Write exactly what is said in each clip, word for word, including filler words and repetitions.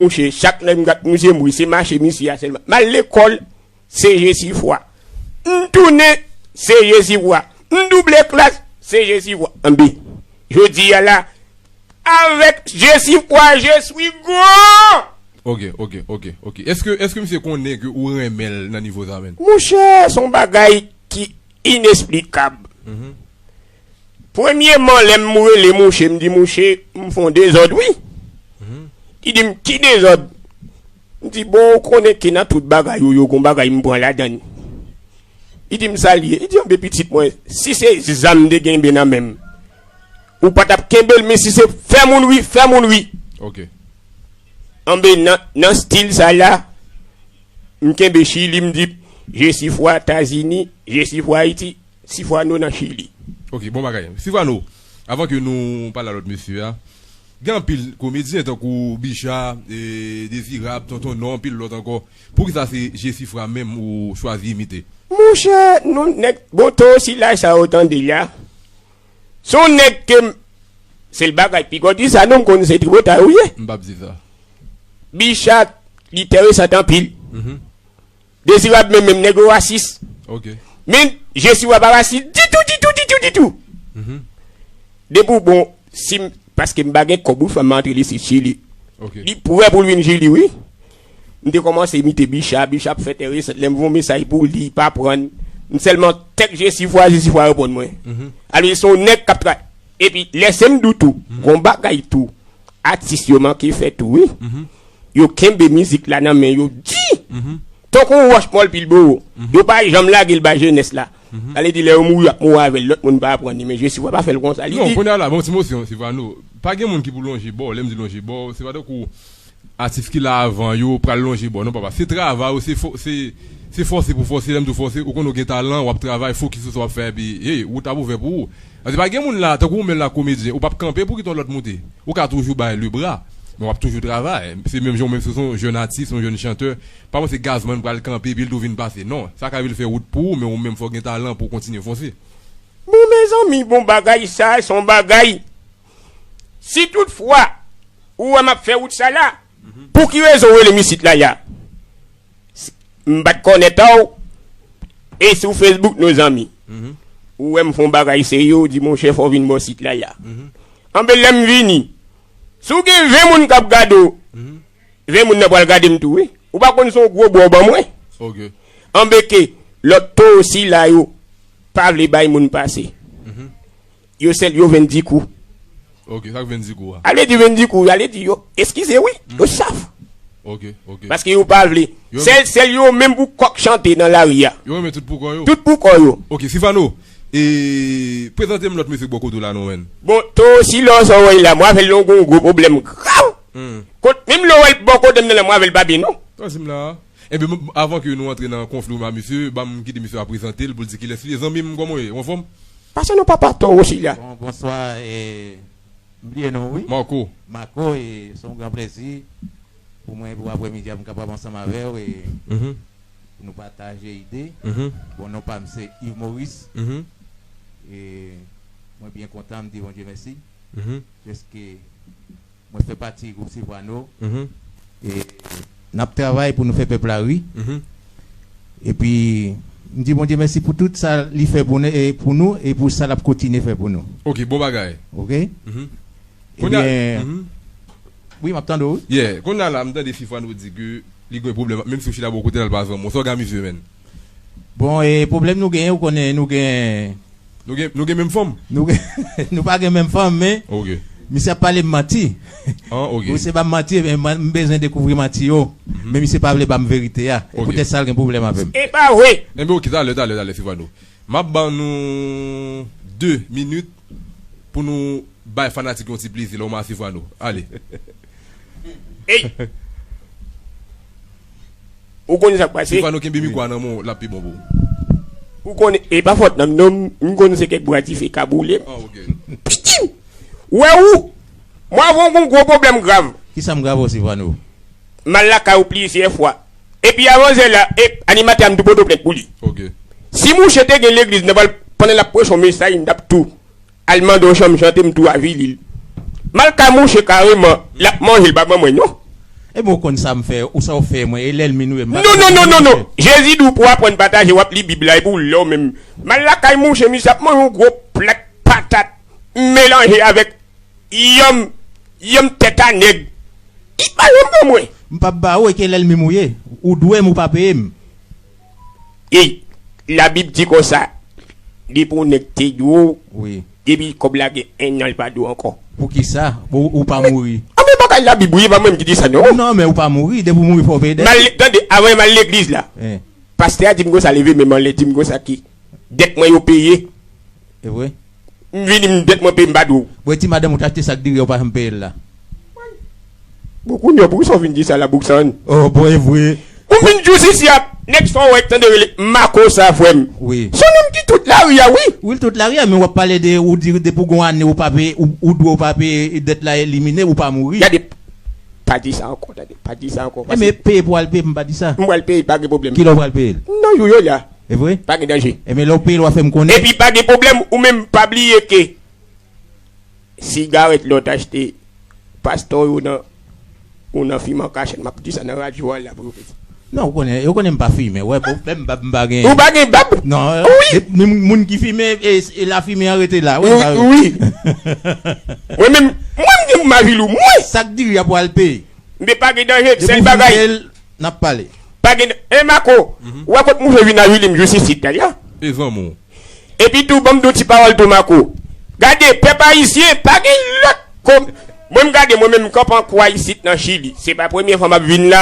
Mouche, chak lè m gad mouche, m ri, se mache misye a sèlman. M al lekòl, se Jesifwa. M tounen, se Jesifwa. M double klas, se Jesifwa. Anben, jodi a la, avèk Jesifwa, je suis grand! Ok, ok, ok, ok. Èske, èske misye konnen ke ou renmen l nan nivo sa, menn? Mouche, se yon bagay ki inesplikab. Mhm. Premyeman, lè m rele mouche, m di, "Mouche, m fè yon dezòd, wi." Mhm. Li di m, "Ki dezòd?" M di, "Bon, ou konnen ke nan tout bagay ou yo, gon bagay m pran ladan l." Li di m, "Sa l ye?" Li di, "Anben, pitit mwen, si se zam m te genyen nan men m, ou pa t ap kenbe l, men si se fè moun ri, fè moun ri." Ok. Anben, nan, nan stil sa la, m kenbe Chili, m di, "Je suis fwa Etazini, je suis fwa Ayiti, Sifwano nan Chili." Ok, bon bagay. Sifwano, avan ke nou pale a lòt mesye a, gen anpil komedyen tankou Bicha, e, Dezirab, Tonton Non, anpil lòt ankò. Poukisa se Jesifwa menm ou chwazi imite? Monchè, nou nèg, bon, Towo Sila sa ou tande la. Se yon nèg ke m, se l bagay piga di sa, non, m konn se Tribotay ou ye. M p ap di sa. Bicha, li enteresan anpil. Mhm. Dezirab menm, menm nèg yo rasis. Ok. Men, Jesifwa pa rasis ditou, ditou, ditou, ditou. Mhm. Depi w bon, si m, paske m pa gen kòb, wi, fò m antre li se Chili. Ok. Li prè pou l vin Chili, wi. M te kòmanse imite Bicha, Bicha ap fè enteresan. Lè m voye mesaj pou li, li pa pran. M sèlman tèks Jesifwa, Jesifwa reponn mwen. Mhm. Alò, se yon nèg k ap tra-, epi, lè se m di w tou, mhm, gon bagay tou. Atis yo manke fè tou, wi. Mhm. Yo kenbe mizik la nan men yo di. Mhm. Tankou yon wòch mòl pil boro. Mhm. Yo pa janm lage l bay jenès la. Mhm. Sa vle di lè yo mouri, y ap mouri avè l. Lòt moun pa aprann li, men Jesifwa pa fè l konsa. Li non, di kounye a la, bon, ti mosyon, Sifwano. Pa gen moun ki pou lonje bò. Lè m di lonje bò, se pa tankou atis ki la avan yo pral lonje bò. Non, papa. Se travay ou, se fò-, se, se fòse pou fòse. Lè m di w fòse, ou konn ou gen talan, w ap travay, fokis sou sa w ap fè, epi, hey, wout ap ouvè pou ou. Paske pa gen moun la, tankou ou menm la, komedyen, ou p ap kanpe pou kite yon lòt moute. Ou ka toujou bay lebra, men w ap toujou travay. Se menm jan ou menm, si w se yon jèn atis, yon jèn chantè, pa panse Gazman pral kanpe, epi l tou vin pase. Non, sa ka rive l fè wout pou ou, men ou menm fò w gen talan pou w kontinye fonse. Bon, mezanmi, bon, bagay sa, se yon bagay. Si toutfwa, ou wè m ap fè wout sa la, mhm, pou ki rezon w rele m isit la, ya? M pa t konnèt ou, e sou Facebook nou zanmi. Mhm. Ou wè m fè yon bagay serye, ou di, "Monchè, fò w vin bò sit la, ya." Mhm. Anben, lè m vini, si w gen ven moun k ap gade w, mhm, ven moun nan pral gade m tou, wi. Ou pa konn se yon gwo bò w ban mwen. Ok. Anben ke lòt Towo Sila yo pa vle bay moun pase. Mhm. Yo sèl, yo venn di kou. Ok, sa k venn di kou a? Ale di venn di kou, ale di yo, eskize wi, yo saf. Ok, ok. Paske yo pa vle. Yo sèl, sèl yo menm pou kòk chante nan lari a. Yo renmen tout pou kò yo. Tout pou kò yo. Ok, Sifano, e, prezante m lòt mesye k bò kote w la non, menn. Bon, Towo Sila sa w wè la, mwen avè l nou gon gwo pwoblèm grav. Hmm. Kot, menm lè w wè l bò kote m nan la, mwen avè l pa byen non. Sa w di m la a? Ebyen, m, avan ke nou antre nan konfli w a misye, ban m kite misye a prezante l pou l di kilès li ye. Zanmi m, kòman w ye? Ou anfòm? Pase non papa Towo Sila. Bon, bonswa, e, m bliye non w, wi. Marco. Marco, e se yon gran plezi pou mwen, pou aprèmidi a, pou m kapab ansanm avè w, e mhm, pou nou pataje ide. Mhm. Bon, non pa m se Yves Maurice. Mhm. E mwen byen kontan, m di Bondye mèsi. Mhm. Dèske mwen fè pati gwoup Sifwano. Mhm. E n ap travay pou nou fè pèp la ri. Mhm. Epi, m di Bondye mèsi pou tout sa li fè pou nou, e pou nou, e pou sa l ap kontinye fè pou nou. Ok, bon bagay. Ok? Mhm. Kounye a, ebyen, mhm, wi, m ap tande w, wi. Yeah, kounye a la, m tande Sifwano di ke li gen pwoblèm, menm si w chita bò kote l, l pa zanmi w. Sa w gen a misye, menn? Bon, e pwoblèm nou genyen, ou konnen, nou gen Nou gen, nou gen menm fanm? Nou gen, nou pa gen menm fanm, men ok, misye ap pale m manti. An, ok. Misye ba m manti, men mwen, m bezwen dekouvri manti yo. Mhm. Men misye pa vle ba m verite a. E ok, poutèt sa, l gen pwoblèm avè m. E pa vre. Enben, ok, talè, talè, talè, Sifwano. M ap ban nou de minit pou nou bay fanatik yon ti plezi, la, ou ma Sifwano. Ale. Ey! Ou konn sa k pase? Sifwano, kenbe mikwo a nan men w, l ap pi bon pou ou. Ou konn, e pa fòt nan m non, m konn se kèk bwa dife ka boule m. Ah, ok. Pichim! Wè ou, mwen avè w gon gwo pwoblèm grav. Kisa m grav ou, Sifwano? M al lakay ou plizyè fwa. Epi avan yè la, e, animatè a m tou pote plent pou li. Ok. Si mouche te gen legliz, nan pral, pandan l ap preche yon mesaj, m t ap tou al mande yon chanm chante, m tou avili l. M al kay mouche kareman, l ap manje, l pa ban mwen non. Ebyen, ou konn sa m fè, ou sa w fè mwen, e lènmi nou ye, m pa Non, non, non, non, non. Jezi di w pou w aprann pataje, w ap li Bib la, epi w lè w menm. M al lakay mouche, misye ap manje yon gwo plat patat, melanje avèk yanm, yanm tèt a nèg. Li pa janm ban mwen. M p ap ba ou, e ke lènmi m ou ye. Ou dwe m, ou pa peye m. E Labib di konsa, depi yon nèg te dwe w, Wi. epi kòb la gen en an, li pa dwe w ankò. Poukisa? Ou, ou pa mouri. Anben bagay Labib wi, e pa mwen menm ki di sa non. Non, men ou pa mouri, depi w mouri fò w peye dèt. M al, tande, avan m al legliz la. Eh. Pastè a di m konsa, leve men m anlè, di m konsa ki dèt mwen yo peye. E vre? M vini, m dèt mwen peye, m pa dwe w. Bon, e ti madanm ou t achte sak diri a, ou pa janm peye l la. Bon, kounye a, poukisa w vin di sa la, Bouksan? Oh, bon, e vre. Ou vin jis isi a, nèg sa w wè k tande rele Mako sa, frè m. Wi. Se yon nonm ki tout lari a, wi. Wi, l tout lari a, men w ap pale de, ou di depi w gon ane ou pa peye, ou, ou dwe ou pa peye, dèt la elimine, ou pa mouri. Gade, pa di sa ankò, tande, pa di sa ankò, paske Ebyen, peye pou w al peye, m pa di sa. M pral peye, pa gen pwoblèm. Kilè w pral peye l? Nan jou yo la. E vre? Pa gen danje. Ebyen, lè w peye l, w a fè m konnen. Epi pa gen pwoblèm, ou menm pa bliye ke sigarèt lè w t achte, pastè yo nan, ou nan fimen an kachèt, m ap di sa nan radyo a la pou yo pete. Non, ou konnen, yo konnen m pa fimen, wè, bon, menm m pa, m pa gen Ou pa gen bab? Non, Wi. e, ni moun ki fimen, e, e lafimen an rete la, wè, Wi, m pa wi. Mwen menm, mwen m gen pou m avili w, mwen. Sak diri a pou al peye. Men pa gen danje, Depi sèl w fin bagay. peye l, n ap pale. Pa gen, e Mako, Mhm. ou wè kot mouche vin avili m jis isit, tande a? E zanmi w. Epi tou, ban m di w ti pawòl tou, Mako. Gade, pèp ayisyen, pa gen lòt kòm. Mwen, m gade, mwen menm, m kanpe an kwa isit nan Chili. Se pa premye fwa m ap vin la.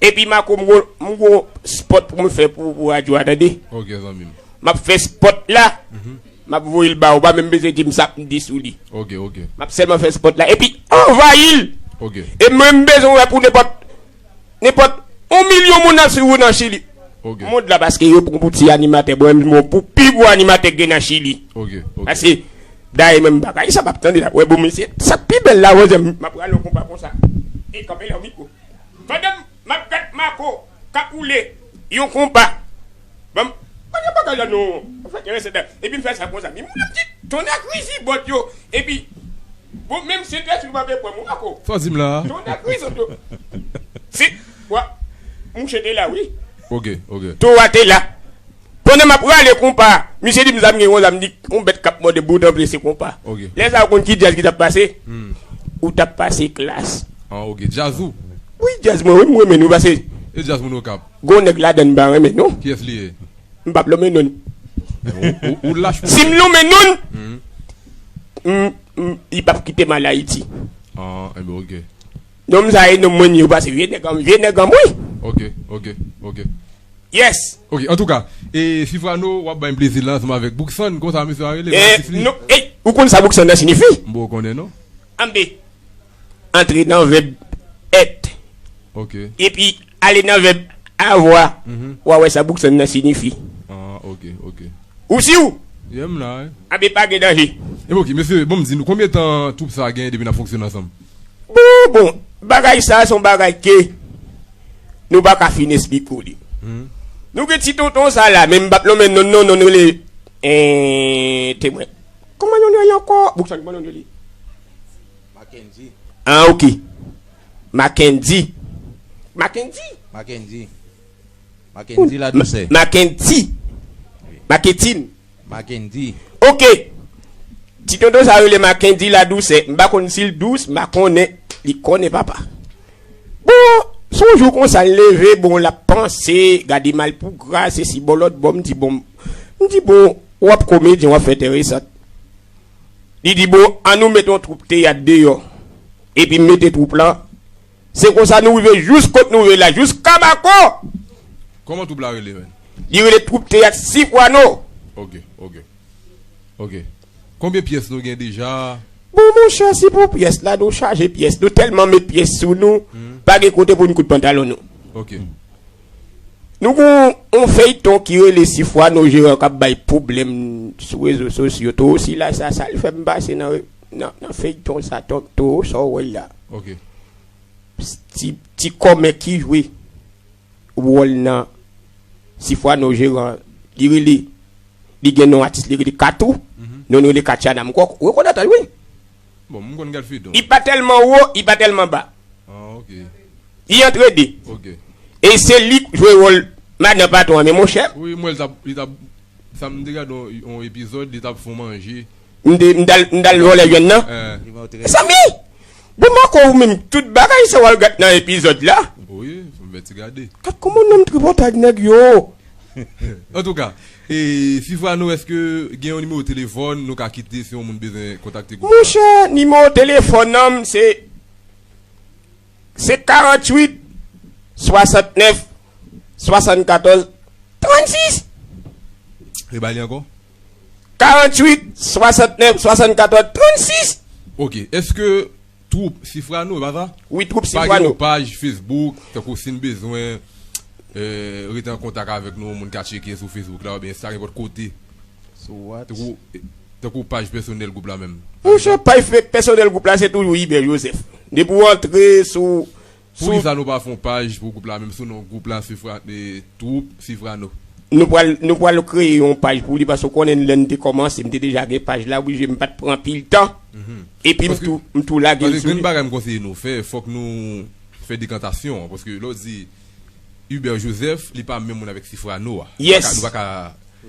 Epi, Mako, m gon, m gon spot pou m fè pou, pou radyo a, tande. Ok, zanmi m. M ap fè spot la. Mhm. M ap voye l ba ou, pa menm bezwen di m sa m di sou li. Ok, ok. M ap sèlman fè spot la. Epi, anvayi l. Ok. E mwen, m bezwen wè pou nenpòt Nenpòt yon milyon moun ap swiv ou nan Chili. Ok. Mond la, paske yo pran pou ti animatè, bon, m bon pou pi gwo animatè k gen nan Chili. Ok, ok. Paske, dayè, menm bagay sa m ap tande la. Wè, bon, mesye, sa k pi bèl la, wè, m ap rale yon konpa konsa. E kanpe la, wi, ko. Pandan m ap gad Mako k ap woule yon konpa. Ban m, pa gen bagay la non. An fèt, gen resèt la. Epi m fè sa konsa. Men moun ap di, tonnè ak rizibòt yo. Epi, bon, menm si te si w pa vle pran m, ou pa ko. Sa w di m la a? Tonnè ak rizibòt yo. Si, wa, mouche te la, wi. Ok, ok. Towa te la. Pandan m ap rale konpa, misye di m sa m gen yon zam, di, yon bèt k ap mòde bout an pye se konpa. Ok. Lè sa a, ou konn ki djaz ki t ap pase? Hmm. Ou t ap pase Klass. Ah, ok. Djaz ou? Wi, djaz mwen, wi, m renmen nou pase. E djaz moun Okap? Gon nèg ladann m pa renmen non. Kiyès li ye? M p ap lonmen non l. Ou, ou, ou lach pou Si m lonmen non l, Hmm. m, m, li p ap kite m al Ayiti. Ah, enben, ok. Non m sa e non mwen, yo pase vye nèg an, vye nèg an mwen. Ok, ok, ok. Yes. Ok, antouka, e Sifwano, w ap bay m plezi la ansanm avèk Bouksann, konsa mesye a rele, E, Bouksann. non, ey, ou konn sa Bouksann nan siyifi? M poko konnen non. Anbe, antre nan vèb èt. Ok. Epi ale nan vèb avwa. Mhm. W a wè sa Bouksann nan siyifi. Ah, ok, ok. Ou si w? Yeah, m la, wi. Anbe pa gen danje. E ok, mesye, bon, m di nou, konbyen tan twoup sa a gen depi n ap fonksyone ansanm? Bon, bon, bagay sa a se yon bagay ke nou pa ka fin esplike w li. Mhm. Nou gen ti tonton sa la, men m p ap lonmen non, non, non, nou rele, eh, temwen. Kòman non li ankò? Bouksann, kòman non li? Mackendy. Ah, ok. Mackendy. Mackendy? Mackendy. Mackendy Ladouceur. Ma-, Mackendy. Mackendy. Mackendy. Ok. Ti tonton sa rele Mackendy Ladouceur. M pa konn si l dous, m pa konnen. Li konnen papa. Bon, se yon jou konsa l leve, bon, l ap panse, gade malpougra, sesi bò lòt bò, m di bon, m di bon, w ap komedyen, w ap fè enteresan. Li di bon, an nou met yon twoup teyat deyò. Epi m mete twoup lan. Se konsa nou rive jous kot nou rive la, jous Kamako. Kòman twoup la rele, menn? Li rele twoup teyat Sifwano. Ok, ok. Ok. Konbyen pyès nou gen deja? Bon, monchè, si pou pyès la, nou chaje pyès. Nou tèlman met pyès sou nou, Hmm. pa gen kote pou n koud pantalon nou. Ok. Nou gon yon feyton ki rele Sifwano Jeran k ap bay pwoblèm sou rezo sosyo. Towo sila sa, sa l fè m pase nan, nan, nan feyton sa, to-, Towo sa w wè la. Ok. Ti, ti kòmè ki jwe wòl nan Sifwano Jeran, li rele, li gen non atis, li rele Katou, Mhm. non, li rele Katiana, m kwè w rekonèt l, wi. Bon, m konn gad feyton. Li pa tèlman wo, li pa tèlman ba. Ah, ok. Li antre de. Ok. E se li k jwe wòl madan patwon an, men monchè. Wi, mwen, li t ap, li t ap, sa m te gade yon, yon epizòd, li t ap fè w manje. M te, m t al, m t al vòlè jwenn nan. Eh. Mezanmi! Bon, Marco, ou menm, tout bagay sa w al gad nan epizòd la. Wi, m fè ti gade. Gad kòman nonm tripotay nèg yo. Antouka, e, Sifrano, èske gen yon nimewo telefòn nou ka kite si yon moun bezwen kontakte gwoup la? Monchè, nimewo telefòn nan, se, se karanntuit, swasantnèf, swasannkatòz, trannsis. Rebay li ankò? Karanntuit, swasantnèf, swasannkatòz, trannsis. Ok, èske Twoup Sifrano, e pa sa? Wi, Twoup Sifrano. Pa gen yon paj Facebook, tankou si n bezwen, eh, rete an kontak avèk nou, moun ka tcheke sou Facebook la, oubyen Insta, nenpòt kote. Sou what? Tankou, eh, tankou paj pèsonèl gwoup la menm. Monchè, paj fe-, pèsonèl gwoup la, se toujou Hubert Joseph. Depi w antre sou, sou Poukisa nou pa fè yon paj pou gwoup la, menm sou non gwoup la, Sifra-, eh, Twoup Sifrano? Nou pral, nou pral kreye yon paj pou li, paske w konnen lè n te kòmanse, m te deja gen paj la, wi, m pa t pran anpil tan. Mhm. Epi m Paske, tou, m tou lage l paske sou gen li. Bagay m konseye nou fè, fòk nou fè dekantasyon an, paske lè w di Hubert Joseph, li pa menm moun avèk Sifrano a. Yes. Nou pa ka,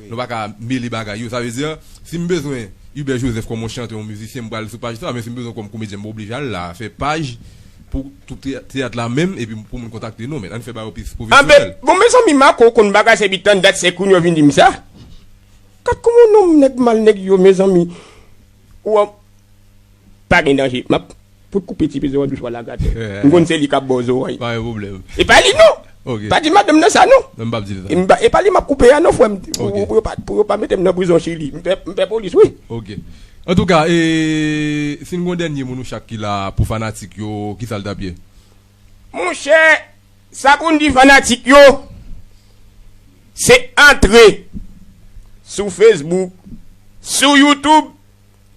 nou pa ka, nou pa ka mele bagay yo. Sa vle di, si m bezwen Hubert Joseph kòm yon chantè, yon mizisyen, m pral sou paj sa, men si m bezwen kòm komedyen, m oblije al la, fè paj pou twoup teyat, teyat la menm, epi pou moun kontakte nou, men ann fè bagay yo pi pwofesyonèl. Anben, bon, mezanmi, Marco, ou konn bagay, se epi tann dat se kounye a w vin di m sa. Gad kòman nonm nèg mal nèg yo, mezanmi. Ou an, pa gen danje. M ap fout koupe ti peze w an dous wè lage atè. M konn se li k ap ba w zòrèy. Pa gen pwoblèm. E pa li non. Ok. Pa di madanm nan sa non. Non, m p ap di l sa. E m pa, e pa li m ap koupe a non, frè m. Pou, ok, pou yo pa, pou yo pa mete m nan prizon Chili. M pè, m pè polis, wi. Ok. Antouka, e, si n gon dènye mo nou chak ki la pou fanatik yo, kisa l t ap ye? Monchè, sa pou n di fanatik yo, se antre sou Facebook, sou YouTube,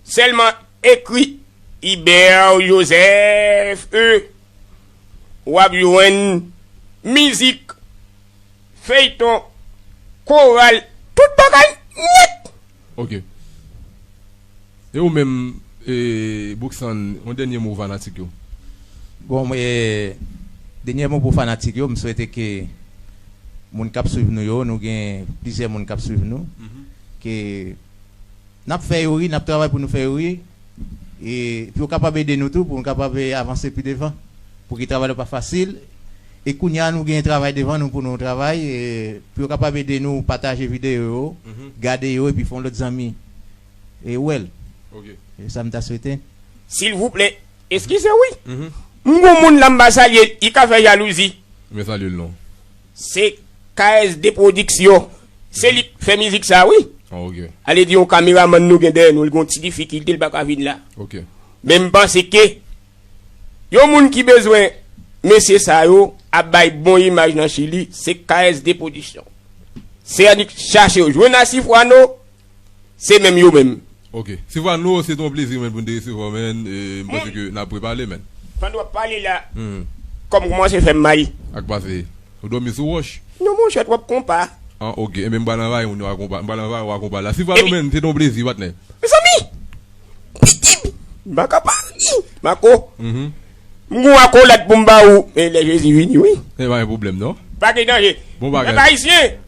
sèlman ekri Hubert Joseph, e w ap jwenn mizik, feyton, koral, tout bagay nèt. Ok. E ou menm, e, Bouksan, yon dènye mo fanatik yo? Bon, mwen, dènye mo pou fanatik yo, m swete ke moun k ap swiv nou yo, nou gen plizyè moun k ap swiv nou, mhm, ke n ap fè yo ri, n ap travay pou nou fè yo ri, e pou yo kapab ede nou tou, pou nou kapab avanse pi devan, pou ki travay la pa fasil, e kounye a nou gen travay devan nou pou nou travay, e pou yo kapab ede nou pataje videyo yo, mhm, gade yo, epi fè yon lòt zanmi e wè l. Ok. E sa m ta swete. Silvouplè, eskize wi. Mhm. M gon moun la m pa salye l, li ka fè jalouzi. Men salye l non. Se K S D Production. Se li k fè mizik sa wi. Ah, ok. Ale di yon kameramann nou gen dèyè nou, li gon ti difikilte, li pa ka vin la. Ok. Men m panse ke yon moun ki bezwen mesye sa yo ap bay bon imaj nan Chili, se K S D Production. Se annik chache yo. Jwenn a Sifwano, se menm yo menm. Ok. Sifwano, se te yon plezi, menn, pou n te resevwa w, menn. E, m panse ke n ap repale, menn. Pandan w ap pale la, hmm, kòm kòmanse fè m mal. Ak pase. Ou dòmi sou wòch? Non, monchè, twòp konpa. Ah, ok. Enben, m pral anvayi moun yo a konpa. M pral anvayi w a konpa la. Sifwano, menn, se te yon plezi, patnè. Mezanmi! Pitib! M pa ka pa ri. Mako. Mhm. M gon akolad pou m ba ou. E lè Jezi vini, wi. E pa gen pwoblèm, non. Pa gen danje. Bon bagay. Pèp ayisyen,